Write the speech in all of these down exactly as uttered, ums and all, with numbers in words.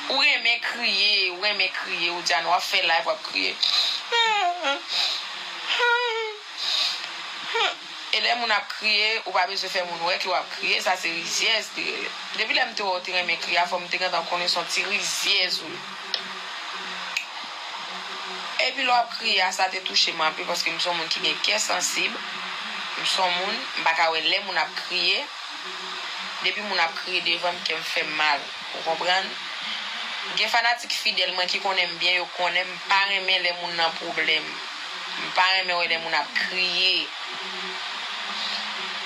Ou renmen kriye, ou renmen kriye, ou di a nou ap fè live, w ap kriye. E lè moun ap kriye, ou pa bezwen fè moun wè ke w ap kriye, sa se rizyèz li rele. Depi lè m te wè w te renmen kriye a, fò m te gentan konnen se yon ti rizyèz ou ye. Epi lè w ap kriye a, sa te touche m anpil, paske m se yon moun ki gen kè sansib. M se yon moun, m pa ka wè lè moun ap kriye. Depi moun ap kriye devan m, kè m fè m mal. Ou konprann? Gen fanatik fidèl mwen ki konnen m byen, yo konnen m pa renmen lè moun nan pwoblèm. M pa renmen wè lè moun ap kriye.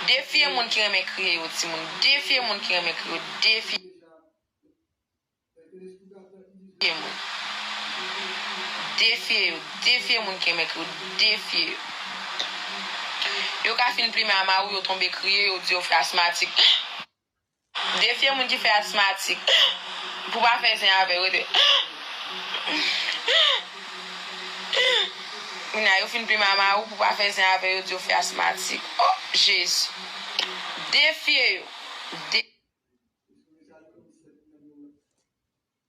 Defye moun ki renmen kriye yo, timoun. Defye moun ki renmen kriye yo. Defye moun. Defye yo. Defye moun ki renmen kriye yo. Defye yo. Yo ka fin plimen a mari w, yo tonbe kriye, yo di yo fè asmatik. Defye moun ki fè asmatik. Pou pa fè zen avè yo, rete. Kounye a, yo fin plimen a mari w, pou pa fè zen avè yo, di yo fè asmatik. Oh, Jezi. Defye yo. De-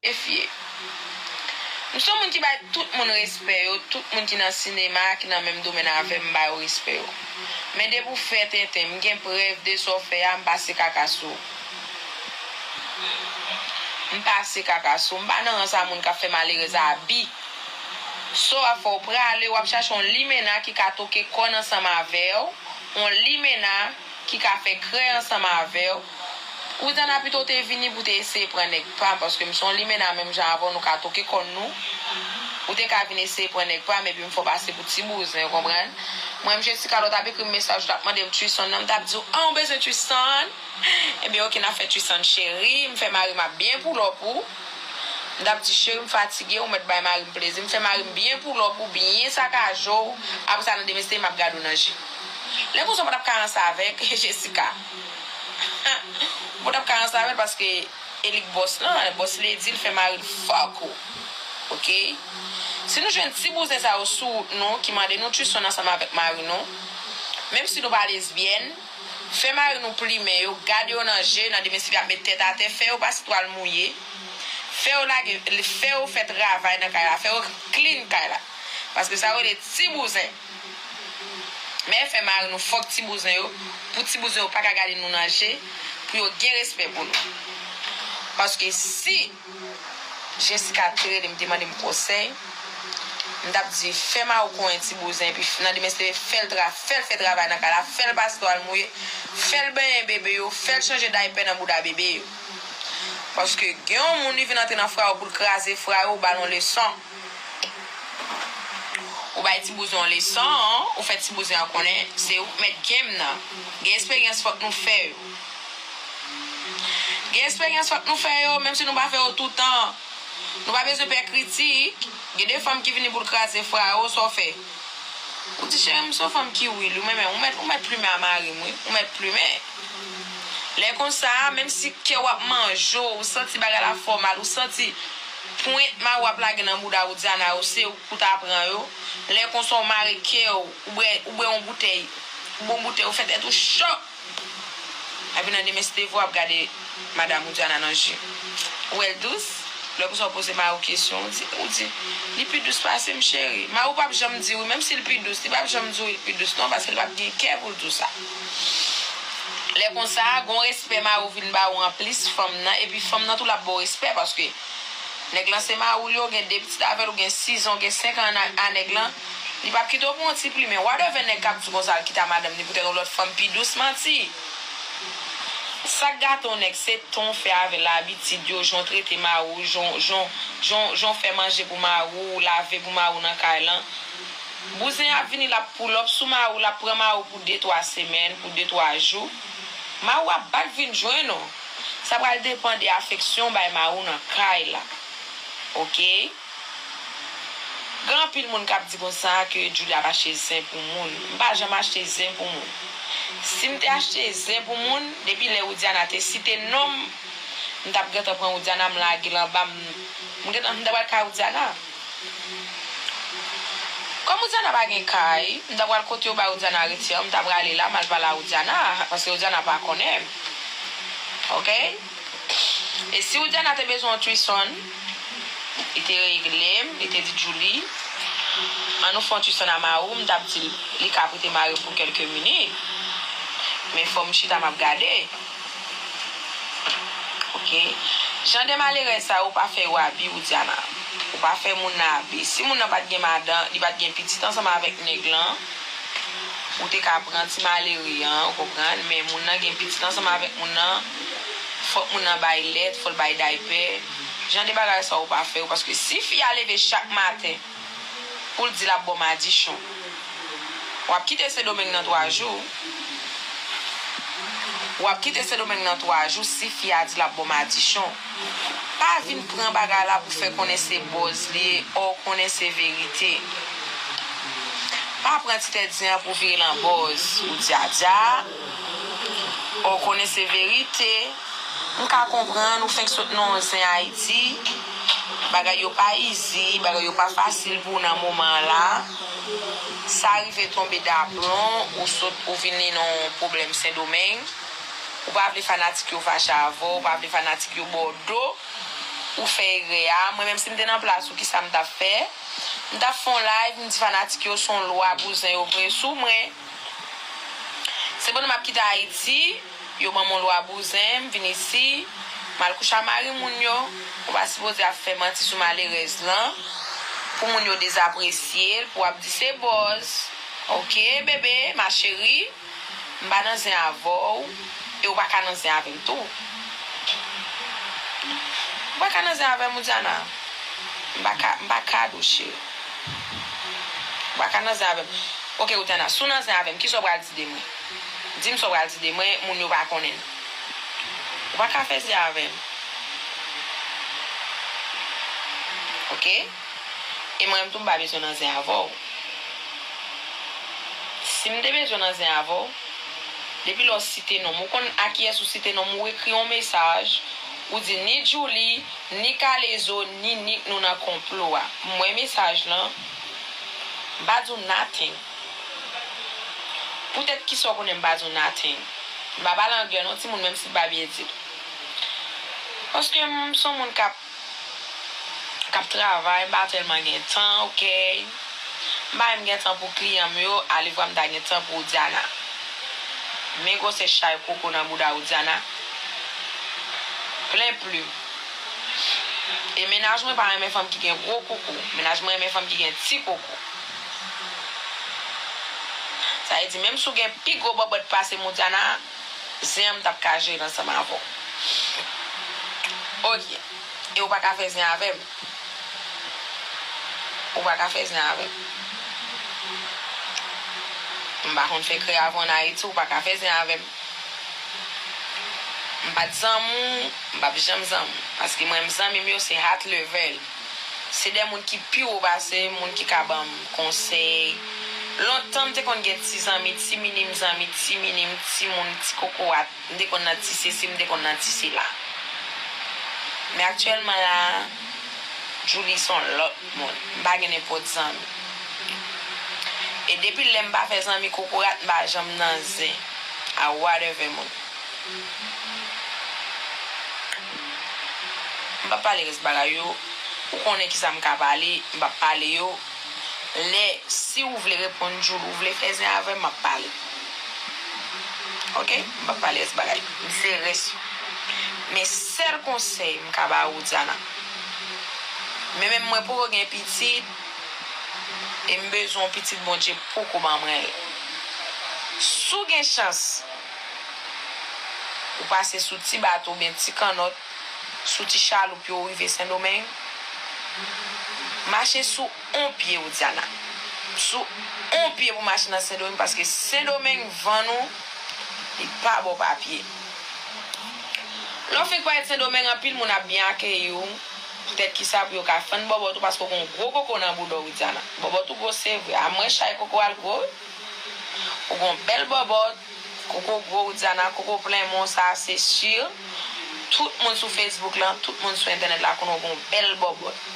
Defye. M se yon moun ki bay tout moun respè yo, tout moun ki nan sinema, ki nan menm domèn avè m, m ba yo respè yo. Men depi w fè tenten, m gen prèv de sa w fè a, m pase kaka sou ou. M pase kaka sou ou. M pa nan rans a moun k ap fè malerèz a abi. Sa w ap fè, w prale, w ap chache yon limena ki ka toke kòn ansanm avè w, yon limena ki ka fè krèy ansanm avè w. Widiana, pito w te vini pou w te eseye pran nèg pa m, paske m se yon limena menm jan avè w, nou ka toke kòn nou. Ou te ka vin eseye pran nèg pa m, epi m fè w pase pou ti bouzen, ou konprann? Mwen, m Jessica, lè w t ap ekri m mesaj, ou t ap mande m threesome nan, m t ap di w, an, ou bezwen threesome? Ebyen, oke, n ap fè threesome, cheri. M fè mari m ap byen pull up ou. M t ap di, cheri, m fatige, ou mèt bay mari m plezi. M fè mari m byen pull up ou, byen sakaje w. Apre sa, nan demen, se m ap gade w nan je. Lè konsa, ou pa t ap ka ranse avèk Jessica. Ou pa t ap ka ranse avè l paske e li k bòs lan, bòs li di l fè mari l fuck ou. Oke? Si nou jwenn ti bouzen sa yo sou wout nou, ki mande nou threesome ansanm avèk mari nou, menm si nou pa lesbyèn, fè mari nou plimen yo, gade yo nan je, nan demen si l ap met tèt atè, fè yo pase twal mouye, fè yo lage, fè yo fè travay nan kay la, fè yo clean kay la. Paske sa yo rele ti bouzen. Men fè mari nou fuck ti bouzen yo, pou ti bouzen yo pa ka gade nou nan je, pou yo gen respè pou nou. Paske si Jessica te rele m, te mande m konsèy, m t ap di, fè mari w konyen ti bouzen, epi nan demen se fè l tra-, fè l fè travay nan kay la, fè l pase twal mouye, fè l benyen bebe yo, fè l chanje daypè nan bouda bebe yo. Paske gen yon moun, li vin antre nan fwa yo pou l kraze fwa yo, ou ba l yon leson. Ou bay ti bouzen yon leson, ou fè ti bouzen an konnen se ou k mèt game nan. Gen esperyans fòk nou fè yo. Gen esperyans fòk nou fè yo, menm si nou pa fè yo toutan. Nou pa bezwen pè kritik. Gen de fanm ki vini pou l kraze fwa yo, sa w fè? Ou di, cheri, m se yon fanm ki real, ou menm, ou mèt, ou mèt plimen a mari m, wi. Ou mèt plimen. Lè konsa, menm si kè w ap manje w, ou santi bagay la fè w mal, ou santi pwent mari w ap lage nan bouda Widiana yo, se ou k pou ta pran yo. Lè konsa, ou mare kè w, ou bwè, ou bwè yon boutèy, ou bwè yon boutèy, ou fè tèt ou cho. Epi nan demen, si te vre, w ap gade madanm Widiana nan je. Ou wè l dous? Lè konsa, w poze mari w kesyon, ou di, ou di, li pi dous pase m, cheri. Mari w p ap janm di wi, menm si l pi dous, li p ap janm di w li pi dous, non, paske l p ap gen kè pou l di w sa. Lè konsa, gon respè mari w vin ba ou anplis fanm nan, epi fanm nan tou l ap ba w respè, paske nèg lan se mari w li ye, w gen de pitit avè l, ou gen sis an, ou gen senk an a, a nèg lan, li p ap kite w pou yon ti plimen. Whatever nèg k ap di konsa l kite a madanm li poutèt yon lòt fanm pi dous, manti. Sa k gate yon nèg, se tan w fè avè l, abitid yo, jan w trete mari w, jan w, jan w, jan w, jan w fè manje pou mari w, lave pou mari w nan kay lan. Bouzen ap vini, l ap pull up sou mari w, l ap pran mari w pou de, twa semèn, pou de, twa jou. Mari w ap back vin jwenn ou. Sa pral depann de afeksyon w bay mari w nan kay la. Oke? Gen anpil moun k ap di konsa ke Djouly ap achte zen pou moun. M pa janm achte zen pou moun. Si m te achte zen pou moun, depi lè Widiana te site non m, m t ap gentan pran Widiana, m lage l anba, m, m gentan, m t ap al kay Widiana. Kòm Widiana pa gen kay, m ta pral kote yo bay Widiana rete an, m ta prale la, m al pale a Widiana, paske Widiana pa konnen m. Oke? E si Widiana te bezwen yon threesome, li te rele m, li te di Djouly, ann nou fè yon threesome a mari w, m t ap di l li ka prete mari m pou kèlke minit. Men fò m chita m ap gade. Ok. Jan de malerèz sa yo, ou pa fè yo abi, Widiana. Ou pa fè moun nan abi. Si moun nan pa t gen madan, li pa t gen pitit ansanm avèk nèg lan, ou te ka pran ti malere an, ou konprann, men moun nan gen pitit ansanm avèk moun nan, fòk moun nan bay lèt, fò l bay daypè. Jan de bagay sa yo pa fè yo, paske si fi a leve chak maten pou l di l ap ba w madichon, w ap kite Sendomeng nan twa jou. W ap kite Sendomeng nan twa jou si fi a di l ap ba w madichon. Pa vin pran bagay la pou fè konnen se bòz li ye, ò w konnen se verite. Pa pran ti tèt zen an pou vire l an bòz. Ou djadja, ò w konnen se verite. M ka konprann ou fenk sot nan yon zen Ayiti. Bagay yo pa izi, bagay yo pa fasil pou w nan moman an la. Sa rive tonbe daplon, ou sot, ou vin li nan yon pwoblèm Sendomeng. Ou pa vle fanatik yo fache avè w, ou pa vle fanatik yo ba w do, ou fè erè a. Mwen menm si m te nan plas ou, kisa m t ap fè? M t ap fè yon live, m di fanatik yo se yon lwa bouzen yo voye sou mwen. Se pandan m ap kite Ayiti, yo ban m yon lwa bouzen, m vin isi, m al kouche a mari moun yo. Ou pa sipoze ap fè manti sou malerèz lan, pou moun yo dezapresye l, pou w ap di se bòz. Ok, bebe, ma chérie. M pa nan zen avè w, e w pa ka nan zen avè m tou. Ou pa ka nan zen avè m, Widiana. M pa ka, m pa ka, dou cheri. Ou pa ka nan zen avè m. Ok, Widiana, si w nan zen avè m, kisa w pral di de mwen? Di m sa w pral di de mwen, moun yo pa konnen. Ou pa ka fè zen avè m. Ok? E mwen menm tou, m pa bezwen nan zen avè w. Si m te bezwen nan zen avè w, depi lè w site non m, ou konn a kiyès ou site non m, ou ekri yon mesaj, ou di ni Djouly, ni Kalezo, ni Nick nou nan konplo a. M wè mesaj lan, m pa di w nothing. Poutèt kisa w konnen m pa di w nothing? M pa pale anglè non, timoun, menm si m pa byen di l. Paske m se yon moun k ap k ap travay, m pa tèlman gen tan, ok. M pa menm gen tan pou kliyan m yo, alevwa m ta gen tan pou Widiana. Men gwosè chay koko nan bouda Widiana. Plen plim. E mennaj mwen pa renmen fanm ki gen gwo koko. Mennaj mwen renmen fanm ki gen ti koko. Sa vle di, menm si w gen pi gwo bòbòt pase m, Widiana, zen an m t ap ka jere l ansanm avè w. Ok. E ou pa ka fè zen avè m. Ou pa ka fè zen avè m. M pa konn fè krè avè w ann Ayiti, ou pa ka fè zen avè m. M pa t zanmi w, m p ap janm zanmi w. Paske mwen, m zanmi m yo, se hot level. Se de moun ki pi wo pase m, moun ki ka ban m konsèy. Lontan, m te konn gen ti zanmi, ti minim zanmi, ti minim, ti moun, ti kokorat. M te konn nan ti sesi, m te konn nan ti sela. Men aktyèlman la, Djouly se yon lòt moun. M pa gen nenpòt zanmi. E depi lè m pa fè zanmi kokorat, m pa janm nan zen a whatever moun. M p ap pale rès bagay yo. Ou konnen kisa m ka pale, m p ap pale yo. Lè, si ou vle reponn Djouly, ou vle fè zen avè m, m ap pale. Ok? M p ap pale rès bagay. M se rès yo. Men sèl konsèy m ka ba ou, Diana. Men menm mwen poko gen pitit, e m bezwen yon pitit Bondye poko ban mwen l. Si w gen chans, ou pase sou ti bato oubyen ti kannòt, sou ti chaloup yo, ou rive Sendomeng, mache sou on pye, Widiana. Sou on pye pou mache nan Sendomeng, paske Sendomeng, van nou, li pa ba w papye. Lè w fenk parèt Sendomeng, anpil moun ap byen akeyi w. Poutèt kisa? Pou yo ka fann bòbòt ou, paske w gen yon gwo koko nan bouda w, Widiana. Bòbòt ou gwo, se vre. A mwen, chay koko a l gwo, wi. Ou gen yon bèl bòbòt, koko gwo, Widiana, koko plen men w, sa se si. Tout moun sou Facebook lan, tout moun sou entènèt la konnen w gen yon bèl bòbòt.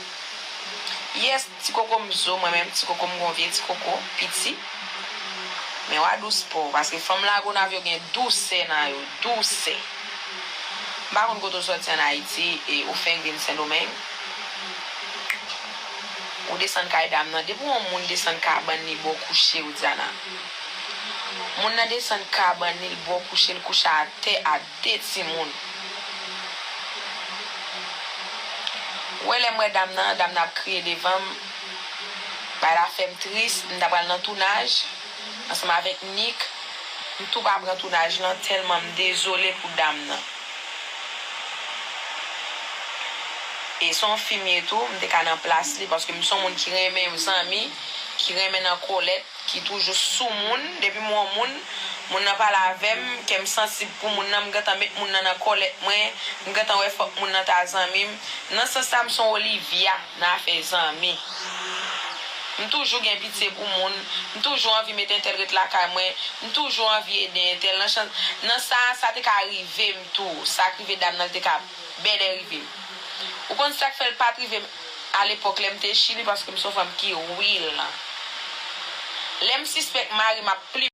Yes, ti koko m zo, mwen menm, ti koko m gen yon vye ti koko, piti. Men w a dous pa w, paske fanm Lagonav yo gen dousè nan yo, dousè. M pa konn kote w sòti ann Ayiti e ou fenk vin Sendomeng. Ou desann kay dam nan. Depi yon moun desann kabann li bò kouche w, Diana. Moun nan desann kabann li, l bò kouche, l kouche atè a de timoun. Ou wè lè m wè dam nan, dam nan ap kriye devan m. Bagay la fè m tris, m ta pral nan tounaj ansanm avèk Nick. M tou pa pran tounaj lan tèlman m dezole pou dam nan. E se yon fi m ye tou, m te ka nan plas li, paske m se yon moun ki renmen zanmi, ki renmen nan kòlèt, ki toujou sou moun. Depi m wè yon moun, moun nan pale avè m, kè m sansib pou moun nan, m gentan met moun nan nan kòlèt mwen, m gentan wè fòk moun nan ta zanmi m. Nan sans sa, m se yon Olivia nan afè zanmi. M toujou gen pitye pou moun, m toujou anvi met entèl ret lakay mwen, m toujou anvi ede entèl. Nan chan, nan sa, sa te ka rive m tou. Sa k rive dam nan, l te ka bèlè rive m. Ou konn sa k fè l pa t rive m alepòk lè m te Chili, paske m se yon fanm ki real. Lè m sispèk mari m ap pli